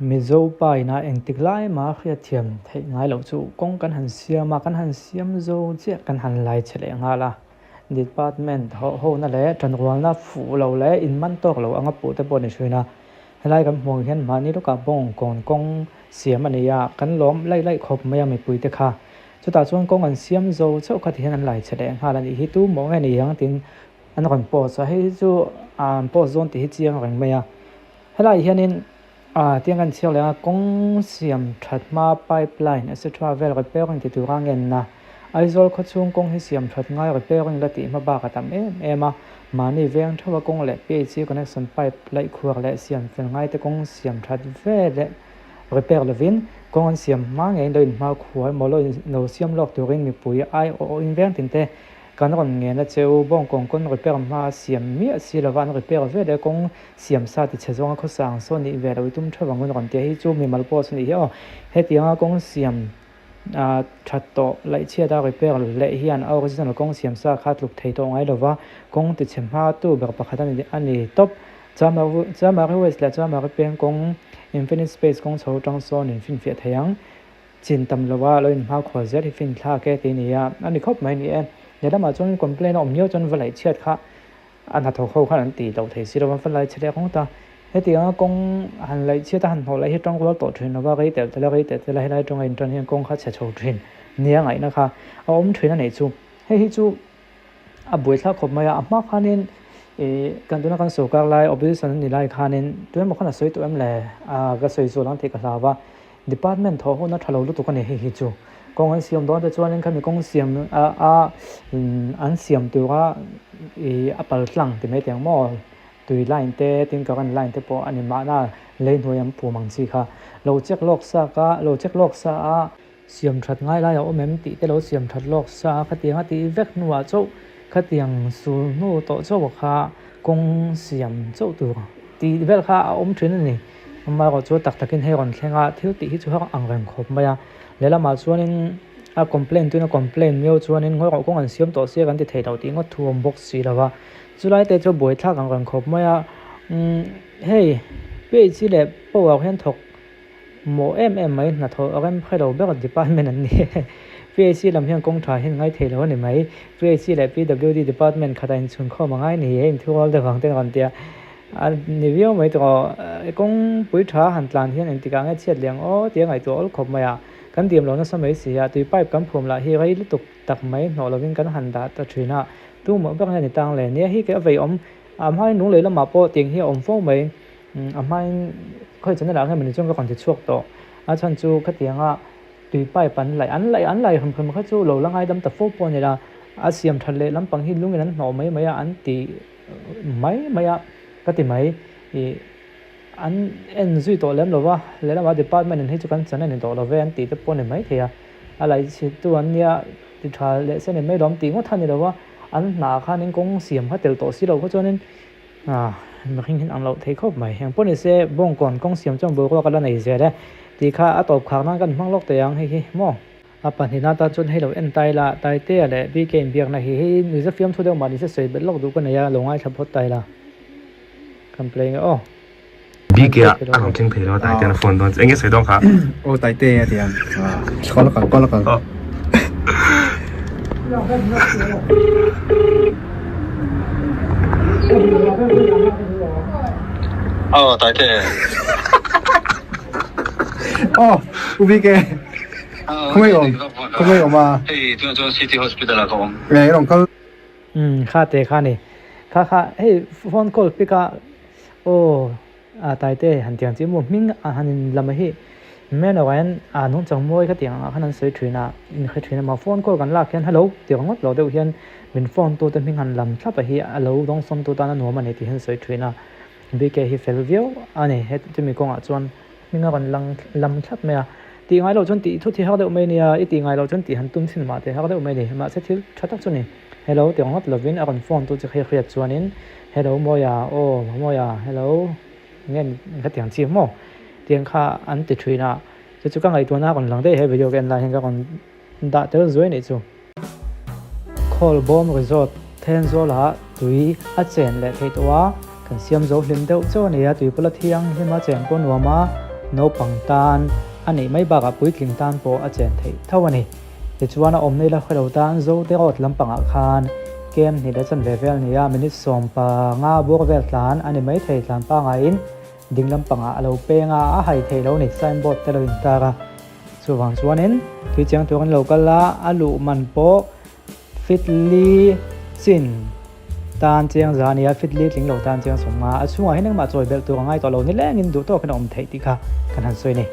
Mizo pa ina engtik lai mah hriatthiam theih ngai loh chu kawng kan han siam a, kan han siam zo chiah kan han lai che leh nghal a. Department hawh hona leh tanrualna fuh lo leh inman tawk lo anga puh te pawh ni thin a. Helai kan hmuh ang hian mahni lawkah bawng kawn kawng siam a ni a, kan lawm laih laih khawp mai a mipui te kha. Chutah chuan kawng an siam zo chauh kha ti hian an lai che leh nghal a nih hi, tu mawh nge ni ang tiin an rawn post a, hei hi chu an post dawn tih hi chiang reng mai a. Helaiah hianin ah tiang kan chhiar leh ang a, kawng siam that hma pipe line etc vel repairing ti tura ngenna Aizawl khawchhung kawng hi siam that ngai repairing la tih hma bak a tam em em a, mahni veng theuha kawng leh PHC connection pipe laih khuar leh siam fel ngaite kawng siam that ve leh repair lovin kawng an siam hma ngeiin lo inhma khuar emaw lo lo siam lawk turin mipui aiawh in veng tin te Kan rawn ngen a che u, bawngkawn kawn repair hma siam miah si lova an repair ve leh kawng siam sa ti chhe zawnga khawsa ang sawn nih ve lo i tum theuh ang hun rawn tia hi chu mimal pawh sawn nih hi aw. Hetianga kawng siam ah that tawh laih chhiat a repair leh hian a original kawng siam sa kha tluk thei tawh ngai lova kawng ti chhe hma tu ber pakhat a ni tawp. Chamari West leh Chamari peng kawng Infinite Space kawng chho tang sawn in finfiah thei ang. Chin tam lo a, lo inhma khual zel hi fin thlak e tih a ni a, a ni khawp mai a ni e. Lehlamah chuan complaint a awm miau chuan va laih chhiat kha a hnathawk ho khan an tih loh thei si lo a, va laih chhe leh ringawt a. Hetianga kawng han laih chhiat a han hnawh laih hi tang rual tawh thin lo va, rei telh telh a, rei telh telh a helai atanga intan hian kawng kha chhe chho thin nia ngaihna kha a awm thin a nih chu. Hei hi chu a buaithlak khawp mai a, a hma khanin ih kan tuna kan sorkar lai opposition an nih lai khanin tuemaw khan a sawi tawh em le ah ka sawi zual ang tih ka hlau a. Department thawh hun a tha lo lutuk a ni hei hi chu. Kawng an siam dawn te chuanin khami kawng siam a a an siam tura ih a pal tlang ti mai teh ang maw tui line te tin current line te pawh a ni mahna lei hnuai an phum ang chi kha lo check lawk sak a lo check lawk sa a siam that ngai lai a awm em tih te lo siam that lawk sa a khatiang a tih vek hnuah chauh khatiang sul hnu tawh chauh kha kawng siam chauh tur tih vel kha a awm thin a ni. Amaherawh chu tak takin hei rawn thleng a, thil tih hi chu har ang reng khawp mai a. Lehlamah chuanin a complaint tuin a complaint miau chuanin ngawi rawh kawng an siam tawh sia kan ti thei lo tih ngawt thu a awm bawk si lo va. Chulai te chu buaithlak ang reng khawp mai a, umm hei PHC leh power hian thawk mawh em em mai hnathawh a rem hre lo ber department an ni. PHC lam hian kawng tha hian ngai thei lo a ni mai. PHC leh PWD department khatah inchhunkhawm a ngai ni he inthurual deuh ang ten rawn ti a. A ni viau mai tawh aw, kawngpui tha han tlan hian engtikah nge chhiat leh ang aw tia ngaihtuah awl khawp mai a, kan diam lo nasa mai si a, tui pipe kan phum lah hi rei lutuk tak mai hnawh lovin kan han dah ta thin a, tumah ber hian i tang le nia hi kei a vei awm, a hmain lunglei lamah pawh tiang hi a awm fo mai, a hmain khawi channel ah nge mawni chuan ka rawn ti chhuak tawh, a chhan chu khatianga tui pipe an laih an laih an laih hrim hrim kha chu lo la ngaidam ta fo pawh a ni la, a siam that leh lampang hi lungin an hnawh mai mai a an ti. mai mai a ka ti mai ih an en zui tawh lem lo va lehlamah department in hei chu kan chan a ni tawh lo ve an tih te pawh a ni maithei a a laihchhit tu an nia ti tha leh se ni mai lawm tih ngawt kha a ni lo va an hnah khanin kawng siam kha tel tawh si lo kha chuanin ah mihring hi an ang loh thei khawp mai engpawh ni se bawngkawn kawng siam chuan boruak a la nei zel e tih kha a tawp khar nan kan hmang lawk teh ang hei hi maw. A pahnihna atan chuan hei lo en tai la, Taitea leh BK inbiakna hi hei nuihza fiamthu deuh mah nise sawi belh lawk duh ka nei a, lo ngaithla phawt tai la. Kan play nge aw. BK a a rawn thleng thei lo a Taitea'n a phone dawn chu eng nge sawi dawn kha? Aw Taitea a ti ang. Call a kal call a kal. Aw Taitea. Aw U BK. Khawngaih awm, khawngaih awm a. Hei tunah chuan City Hospital ah ka awm. Nge i rawn kal? Umm kha te kha ni. Kha kha hei phone call pick a aw a Taite han tiang chi maw hming a han in lam hi men erawh hian a nungchang mawi kha tiang angah khan an sawi thin a in hre thin a maw phone call kan lak hian hello ti ringawt lo deuh hian min phone tu te hming han lam thlap a hi a lo dawngsawm tu tan a nuam a ni tih hi an sawi thin a BK hi fel viau a ni heti kawngah chuan. Hming a rawn lang lam thlap mai a, tih ngai loh chuan tih thu thi har deuh mai a nia, i tih ngai loh chuan tih han tum thin mah teh har deuh mai a ni. Mahse thil tha tak chu ni, hello ti ringawt lovin a rawn phone tu che kha i hriat chuanin hello Mawia, aw Mawia, hello nge ka ti ang chi maw tiang kha an ti thin a, chu chu ka ngaihtuahna a rawn lang daih he video ka en lai hian ka rawn dah tel zuai a nih chu. Khawlbawm Resort Thenzawl-ah tui a chen leh theih tawh a, kan siam zo hlim deuh chauh a ni a, tui pawla thianghlim a chen pawh nuam a. Naupang tan a neih mai bakah puitling tan pawh a chen theih tho a ni. Tichuan a awmna ila hre lo tan Zote Road lampangah khan kem hnih leh chanve vel nia minute 15 bawr vel tlan a ni maithei tlan pangaiin ding lampangah a lo peng a, a hai theih lo a ni signboard te lo intar a. Chuvang chuanin tui chiang turin lo kal a, a luh man pawh Fit li chin tan chiang za ania, fit li tling lo tan chiang 50. A chhungah hian engmah chawi belh tur a ngai tawh lo nilengin duh tawkin a awm theih tih kha kan han sawi a ni.